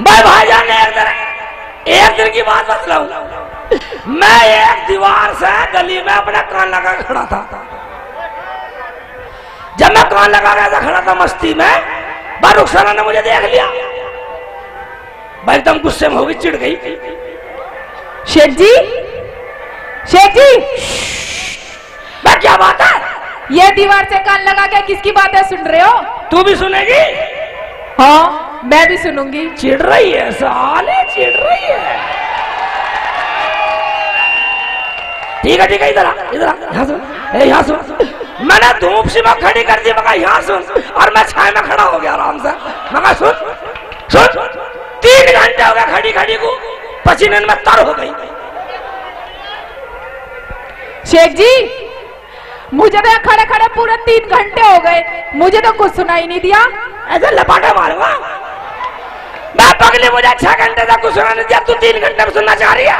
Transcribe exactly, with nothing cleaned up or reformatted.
भाई, भाईजान, एक दिन, एक दिन की बात बतलाऊं। मैं एक दीवार से गली में अपना कान लगा के खड़ा था। जब मैं कान लगा के ऐसा खड़ा था मस्ती में, भाई, रुखसाना ने मुझे देख लिया। भाई, एकदम गुस्से में होगी, चिढ़ गई। "सेठ जी, सेठ जी।" "भाई, क्या बात है?" "ये दीवार से कान लगा के किसकी बातें सुन रहे हो?" "तू भी सुनेगी?" "हाँ, मैं भी सुनूंगी।" चिढ़ रही है साले, चिढ़ रही है। "ठीक है, ठीक है, इधर आ, इधर आ, यहाँ सुन, ए, यहाँ सुन।" मैंने धूप सी में खड़ी कर दी, मैं कहा, "यहाँ सुन," और मैं छाया में खड़ा हो गया आराम से। मैं कहा, "सुन, सुन।" तीन घंटे हो गए खड़ी खड़ी को, पसीने में तर हो गई। "सेठ जी, मुझे तो यहाँ खड़े खड़े पूरे तीन घंटे हो गए, मुझे तो कुछ सुनाई नहीं दिया।" "ऐसे लपाटे मारूंगा मैं, पगली, मुझे छह घंटे तक कुछ सुनाई नहीं दिया, तू तीन घंटे में सुनना चाह रही है?"